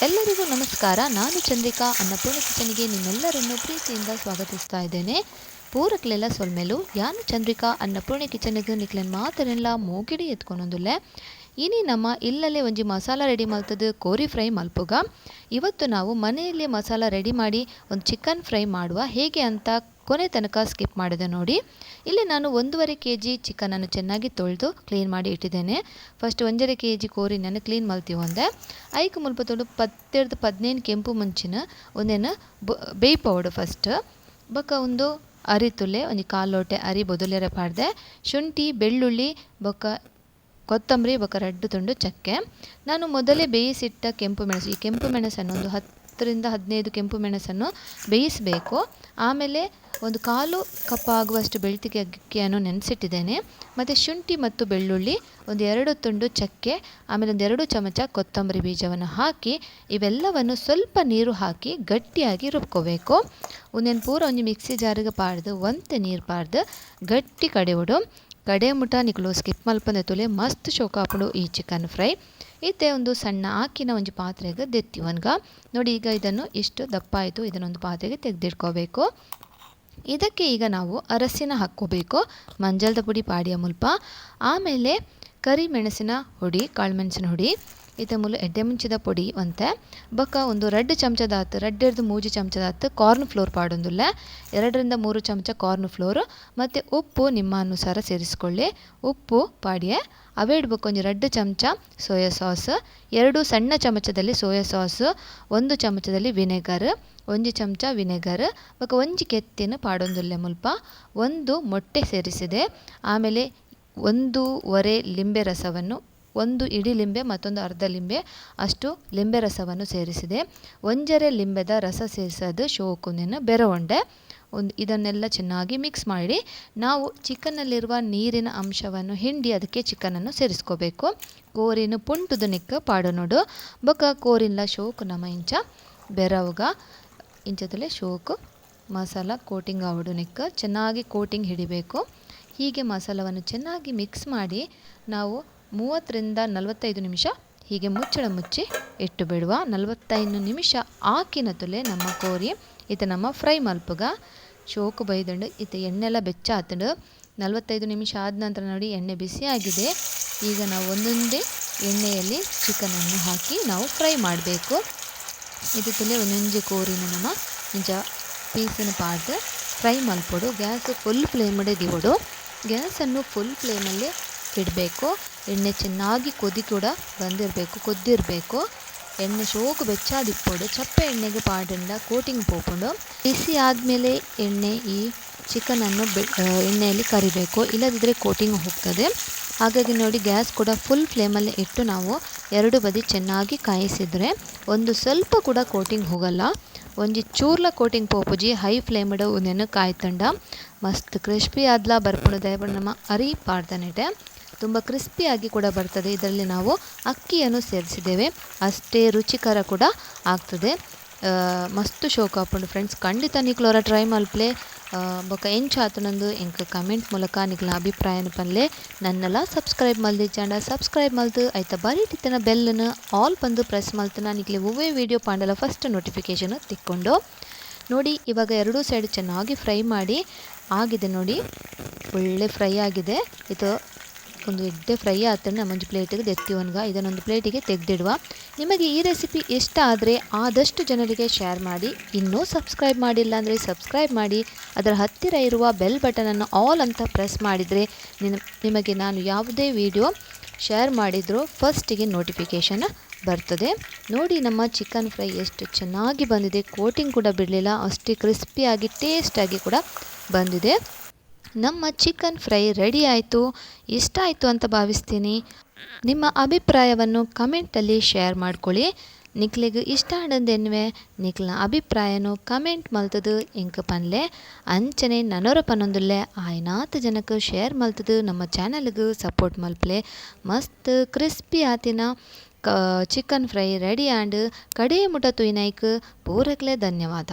ಎಲ್ಲರಿಗೂ ನಮಸ್ಕಾರ. ನಾನು ಚಂದ್ರಿಕಾ, ಅನ್ನಪೂರ್ಣ ಕಿಚನಿಗೆ ನಿಮ್ಮೆಲ್ಲರನ್ನು ಪ್ರೀತಿಯಿಂದ ಸ್ವಾಗತಿಸ್ತಾ ಇದ್ದೇನೆ. ಪೂರಕ್ಲೆಲ್ಲ ಸೊಲ್ಮೆಲು. ಯಾನು ಚಂದ್ರಿಕಾ, ಅನ್ನಪೂರ್ಣ ಕಿಚನ್ಗೆ ನಿಕ್ಲೆನ್ ಮಾತರೆಲ್ಲ ಮೋಕಿಡಿ ಎತ್ಕೊನೊಂದುಲ್ಲೆ. ಇನಿ ನಮ್ಮ ಇಲ್ಲಲ್ಲೇ ಒಂಜಿ ಮಸಾಲ ರೆಡಿ ಮಲ್ತದು ಕೋರಿ ಫ್ರೈ ಮಲ್ಪುಗ. ಇವತ್ತು ನಾವು ಮನೆಯಲ್ಲೇ ಮಸಾಲ ರೆಡಿ ಮಾಡಿ ಒಂದು ಚಿಕನ್ ಫ್ರೈ ಮಾಡುವ ಹೇಗೆ ಅಂತ ಕೊನೆ ತನಕ ಸ್ಕಿಪ್ ಮಾಡಿದೆ ನೋಡಿ. ಇಲ್ಲಿ ನಾನು 1.5 ಕೆ ಜಿ ಚಿಕನನ್ನು ಚೆನ್ನಾಗಿ ತೊಳೆದು ಕ್ಲೀನ್ ಮಾಡಿ ಇಟ್ಟಿದ್ದೇನೆ. ಫಸ್ಟ್ 1.5 ಕೆ ಜಿ ಕೋರಿನನ್ನು ಕ್ಲೀನ್ ಮಲ್ತಿ ಒಂದೆ ಐಕ್ ಮುಲ್ಪ ತೊಡು 10ರ್ದು 15 ಕೆಂಪು ಮುಂಚಿನ ಒಂದೇನು ಬೇಯ್ಪವಡು ಫಸ್ಟ್. ಬೊಕ್ಕ ಒಂದು ಅರಿ ತುಲೆ ಒಂಜಿ ಕಾಲು ಲೋಟೆ ಅರಿ ಬೊದೊಲೆರೆ ಪಾಡ್ದೆ, ಶುಂಠಿ, ಬೆಳ್ಳುಳ್ಳಿ, ಬೊಕ್ಕ ಕೊತ್ತಂಬರಿ, ಬೊಕ್ಕ 2 ತುಂಡು ಚಕ್ಕೆ. ನಾನು ಮೊದಲೇ ಬೇಯಿಸಿಟ್ಟ ಕೆಂಪು ಮೆಣಸು, ಈ ಕೆಂಪು ಮೆಣಸನ್ನು ಒಂದು 10ರಿಂದ 15 ಕೆಂಪು ಮೆಣಸನ್ನು ಬೇಯಿಸಬೇಕು. ಆಮೇಲೆ ಒಂದು ಕಾಲು ಕಪ್ ಆಗುವಷ್ಟು ಬೆಳ್ತಿಗೆ ಅಕ್ಕಿಯನ್ನು ನೆನೆಸಿಟ್ಟಿದ್ದೇನೆ. ಮತ್ತು ಶುಂಠಿ ಮತ್ತು ಬೆಳ್ಳುಳ್ಳಿ, ಒಂದು 2 ತುಂಡು ಚಕ್ಕೆ, ಆಮೇಲೆ ಒಂದು 2 ಚಮಚ ಕೊತ್ತಂಬರಿ ಬೀಜವನ್ನು ಹಾಕಿ ಇವೆಲ್ಲವನ್ನು ಸ್ವಲ್ಪ ನೀರು ಹಾಕಿ ಗಟ್ಟಿಯಾಗಿ ರುಬ್ಕೋಬೇಕು. ಒಂದೇನು ಪೂರ ಒಂಜಿ ಮಿಕ್ಸಿ ಜಾರಿಗೆ ಪಾಡ್ದು ಒಂತೆ ನೀರು ಪಾಡ್ದು ಗಟ್ಟಿ ಕಡೆವುಡು. ಕಡೆ ಮುಟ ನಿಕುಲು ಸ್ಕಿಪ್ ಮಲ್ಪಂದೆ ತುಲೆ, ಮಸ್ತ್ ಶೋಕಾಪುಂಡು ಈ ಚಿಕನ್ ಫ್ರೈ. ಇತ್ತೆ ಒಂದು ಸಣ್ಣ ಆಕಿನ ಒಂಜಿ ಪಾತ್ರೆಗೆ ದೆತ್ತಿ ಒನ್ಗ ನೋಡಿ. ಈಗ ಇದನ್ನು ಇಷ್ಟು ದಪ್ಪ ಆಯಿತು, ಇದನ್ನೊಂದು ಪಾತ್ರೆಗೆ ತೆಗೆದಿಟ್ಕೋಬೇಕು. ಇದಕ್ಕೆ ಈಗ ನಾವು ಅರಸಿನ ಹಾಕ್ಕೋಬೇಕು, ಮಂಜಲ್ದ ಪುಡಿ ಪಾಡಿಯ ಮುಲ್ಪ, ಆಮೇಲೆ ಕರಿ ಮೆಣಸಿನ ಹುಡಿ, ಕಾಳುಮೆಣಸಿನ ಹುಡಿ, ಇತ್ತೆ ಮೂಲು ಎಡ್ಡೆ ಮುಂಚಿದ ಪೊಡಿ ಒಂತೆ, ಬೊಕ್ಕ ಒಂದು 2 ಚಮಚದಾತು, 2ರ್ದು 3 ಚಮಚದಾತು ಕಾರ್ನ್ ಫ್ಲೋರ್ ಪಾಡೊಂದುಲ್ಲ, 2ರಿಂದ 3 ಚಮಚ ಕಾರ್ನ್ ಫ್ಲೋರ್, ಮತ್ತು ಉಪ್ಪು ನಿಮ್ಮ ಅನುಸಾರ ಸೇರಿಸ್ಕೊಳ್ಳಿ. ಉಪ್ಪು ಪಾಡಿಯೆ ಅವೇಡ್ ಬೊಕ್ಕ ಒಂಜಿ 2 ಚಮಚ ಸೋಯಾ ಸಾಸ್, 2 ಸಣ್ಣ ಚಮಚದಲ್ಲಿ ಸೋಯಾ ಸಾಸ್, 1 ಚಮಚದಲ್ಲಿ ವಿನೆಗರ್, 1 ಚಮಚ ವಿನೆಗರ್, ಬೊಕ್ಕ ಒಂಜಿ ಕೆತ್ತಿನ ಪಾಡೊಂದುಲ್ಲೆ ಮುಲ್ಪ, 1 ಮೊಟ್ಟೆ ಸೇರಿಸಿದೆ. ಆಮೇಲೆ 1.5 ಲಿಂಬೆ ರಸವನ್ನು, 1 ಇಡೀ ಲಿಂಬೆ ಮತ್ತೊಂದು ಅರ್ಧ ಲಿಂಬೆ ಅಷ್ಟು ಲಿಂಬೆ ರಸವನ್ನು ಸೇರಿಸಿದೆ. 1.5 ಲಿಂಬೆದ ರಸ ಸೇರಿಸೋದು ಶೋಕುನೆನ ಬೆರವೊಂಡೆ ಒಂದು. ಇದನ್ನೆಲ್ಲ ಚೆನ್ನಾಗಿ ಮಿಕ್ಸ್ ಮಾಡಿ ನಾವು ಚಿಕನ್ನಲ್ಲಿರುವ ನೀರಿನ ಅಂಶವನ್ನು ಹಿಂಡಿ ಅದಕ್ಕೆ ಚಿಕನನ್ನು ಸೇರಿಸ್ಕೋಬೇಕು. ಕೋರಿನ ಪುಂಟುದು ನಿಕ್ಕ ಪಾಡು ನೋಡು. ಬೊಕ್ಕ ಕೋರಿನ್ಲ ಶೋಕು ನಮ್ಮ ಇಂಚ ಬೆರವುಗ ಇಂಚದಲ್ಲೇ ಶೋಕು ಮಸಾಲ ಕೋಟಿಂಗ್ ಆವಡು ನಿಕ್ಕ ಚೆನ್ನಾಗಿ ಕೋಟಿಂಗ್ ಹಿಡಿಬೇಕು. ಹೀಗೆ ಮಸಾಲವನ್ನು ಚೆನ್ನಾಗಿ ಮಿಕ್ಸ್ ಮಾಡಿ ನಾವು 30ರಿಂದ 45 ನಿಮಿಷ ಹೀಗೆ ಮುಚ್ಚಳ ಮುಚ್ಚಿ ಇಟ್ಟು ಬಿಡುವ. 45 ನಿಮಿಷ ಆಕಿನ ತುಲೆ ನಮ್ಮ ಕೋರಿ ಇದು ನಮ್ಮ ಫ್ರೈ ಮಲ್ಪುಗ ಶೋಕು ಬೈದಂಡು. ಇತ್ತ ಎಣ್ಣೆಲ್ಲ ಬೆಚ್ಚ ಆತಂಡು. 45 ನಿಮಿಷ ಆದ ನಂತರ ನೋಡಿ, ಎಣ್ಣೆ ಬಿಸಿ ಆಗಿದೆ. ಈಗ ನಾವು ಒಂದೊಂದೇ ಎಣ್ಣೆಯಲ್ಲಿ ಚಿಕನನ್ನು ಹಾಕಿ ನಾವು ಫ್ರೈ ಮಾಡಬೇಕು. ಇದು ತುಲೆ ಒಂದೊಂಜಿ ಕೋರಿನ ನಮ್ಮ ಇಂಚ ಪೀಸನ್ನು ಪಾಡ್ದು ಫ್ರೈ ಮಲ್ಪೊಡು. ಗ್ಯಾಸ್ ಫುಲ್ ಫ್ಲೇಮಡೆ ದಿವೊಡು. ಗ್ಯಾಸನ್ನು ಫುಲ್ ಫ್ಲೇಮಲ್ಲಿ ಇಡಬೇಕು. ಎಣ್ಣೆ ಚೆನ್ನಾಗಿ ಕೊದಿ ಕೂಡ ಬಂದಿರಬೇಕು, ಕೊದ್ದಿರಬೇಕು. ಎಣ್ಣೆ ಶೋಕು ಬೆಚ್ಚಾದಿಪ್ಪೊಡು. ಚಪ್ಪೆ ಎಣ್ಣೆಗೆ ಪಾಡಂಡ ಕೋಟಿಂಗ್ ಪೋಪುಂಡು. ಬಿಸಿ ಆದಮೇಲೆ ಎಣ್ಣೆ ಈ ಚಿಕನನ್ನು ಎಣ್ಣೆಯಲ್ಲಿ ಕರಿಬೇಕು, ಇಲ್ಲದಿದ್ದರೆ ಕೋಟಿಂಗ್ ಹೋಗ್ತದೆ. ಹಾಗಾಗಿ ನೋಡಿ, ಗ್ಯಾಸ್ ಕೂಡ ಫುಲ್ ಫ್ಲೇಮಲ್ಲಿ ಇಟ್ಟು ನಾವು ಎರಡು ಬದಿ ಚೆನ್ನಾಗಿ ಕಾಯಿಸಿದರೆ ಒಂದು ಸ್ವಲ್ಪ ಕೂಡ ಕೋಟಿಂಗ್ ಹೋಗಲ್ಲ, ಒಂಜಿ ಚೂರ್ಲ ಕೋಟಿಂಗ್ ಪೋಪುಜಿ. ಹೈ ಫ್ಲೇಮ್ಡ್ ಉಂದೆನ್ ಕಾಯ್ತಂಡ ಮಸ್ತ್ ಕ್ರಿಸ್ಪಿ ಆದ್ಲ ಬರ್ಪುಂಡು. ದಯಪಂಡ ನಮ್ಮ ಅರಿ ಪಾಡ್ದನೆಟೆ ತುಂಬ ಕ್ರಿಸ್ಪಿಯಾಗಿ ಕೂಡ ಬರ್ತದೆ. ಇದರಲ್ಲಿ ನಾವು ಅಕ್ಕಿಯನ್ನು ಸೇರಿಸಿದ್ದೇವೆ, ಅಷ್ಟೇ ರುಚಿಕರ ಕೂಡ ಆಗ್ತದೆ. ಮಸ್ತ್ ಶೋಕ್ ಆಪುಂಡು ಫ್ರೆಂಡ್ಸ್. ಖಂಡಿತ ನಿಕ್ಲೋರ ಟ್ರೈ ಮಲ್ಪಲೆ. ಬೊಕ ಎಂಚ ಆತುಂಡು ಎಂಕ್ ಕಮೆಂಟ್ ಮೂಲಕ ನಿಕ್ಲ ಅಭಿಪ್ರಾಯನ ಪನ್ಲೆ. ನನ್ನಲ ಸಬ್ಸ್ಕ್ರೈಬ್ ಮಲ್ದಿಜ್ಜಾಂಡ ಸಬ್ಸ್ಕ್ರೈಬ್ ಮಲ್ತು ಐತ ಬರೀಟಿತ್ತನ ಬೆಲ್ಲನ್ನು ಆಲ್ ಬಂದು ಪ್ರೆಸ್ ಮಲ್ತನ ನಿಕ್ಲೆ ಒವ್ವೇ ವೀಡಿಯೋ ಪಾಂಡಲ ಫಸ್ಟ್ ನೋಟಿಫಿಕೇಷನ್ ತಿಕ್ಕೊಂಡು ನೋಡಿ. ಇವಾಗ ಎರಡೂ ಸೈಡ್ ಚೆನ್ನಾಗಿ ಫ್ರೈ ಮಾಡಿ ಆಗಿದೆ ನೋಡಿ, ಒಳ್ಳೆ ಫ್ರೈ ಆಗಿದೆ. ಇದು ಒಂದು ಎಡ್ಡೆ ಫ್ರೈ ಆತಂಡ ನಮ್ಮೊಂಜಿ ಪ್ಲೇಟಿಗೆ ದೆತ್ತಿ ಒನ್ಗ ಇದನ್ನೊಂದು ಪ್ಲೇಟಿಗೆ ತೆಗೆದಿಡುವ. ನಿಮಗೆ ಈ ರೆಸಿಪಿ ಇಷ್ಟ ಆದರೆ ಆದಷ್ಟು ಜನರಿಗೆ ಶೇರ್ ಮಾಡಿ. ಇನ್ನೂ ಸಬ್ಸ್ಕ್ರೈಬ್ ಮಾಡಿಲ್ಲ ಅಂದರೆ ಸಬ್ಸ್ಕ್ರೈಬ್ ಮಾಡಿ. ಅದರ ಹತ್ತಿರ ಇರುವ ಬೆಲ್ ಬಟನನ್ನು ಆಲ್ ಅಂತ ಪ್ರೆಸ್ ಮಾಡಿದರೆ ನಿಮಗೆ ನಾನು ಯಾವುದೇ ವಿಡಿಯೋ ಶೇರ್ ಮಾಡಿದರೂ ಫಸ್ಟಿಗೆ ನೋಟಿಫಿಕೇಷನ್ ಬರ್ತದೆ. ನೋಡಿ, ನಮ್ಮ ಚಿಕನ್ ಫ್ರೈ ಎಷ್ಟು ಚೆನ್ನಾಗಿ ಬಂದಿದೆ. ಕೋಟಿಂಗ್ ಕೂಡ ಬಿಡಲಿಲ್ಲ, ಅಷ್ಟೇ ಕ್ರಿಸ್ಪಿಯಾಗಿ ಟೇಸ್ಟಾಗಿ ಕೂಡ ಬಂದಿದೆ. ನಮ್ಮ chicken fry ready ಆಯಿತು. ಇಷ್ಟ ಆಯಿತು ಅಂತ ಭಾವಿಸ್ತೀನಿ. ನಿಮ್ಮ ಅಭಿಪ್ರಾಯವನ್ನು ಕಮೆಂಟಲ್ಲಿ ಶೇರ್ ಮಾಡ್ಕೊಳ್ಳಿ. ನಿಕ್ಲೆಗ್ ಇಷ್ಟ ಆಂಡಂದೆನ್ವೆ ನಿಕ್ಲ್ನ ಅಭಿಪ್ರಾಯನು ಕಮೆಂಟ್ ಮಲ್ತದು ಎಂಕ್ ಪನ್ಲೆ. ಅಂಚನೆ ನನೊರ ಪನೊಂದುಲ್ಲೆ, ಆಯ್ನಾತ್ ಜನಕ್ಕೆ ಶೇರ್ ಮಲ್ತದು ನಮ್ಮ ಚಾನಲ್ಗೆ ಸಪೋರ್ಟ್ ಮಲ್ಪಲೆ. ಮಸ್ತ್ ಕ್ರಿಸ್ಪಿ ಆತಿನ chicken fry ready and. ಕಡೆ ಮುಟ ತೂಯಿನೈಕ್ ಪೂರಕ್ಲೆ ಧನ್ಯವಾದ.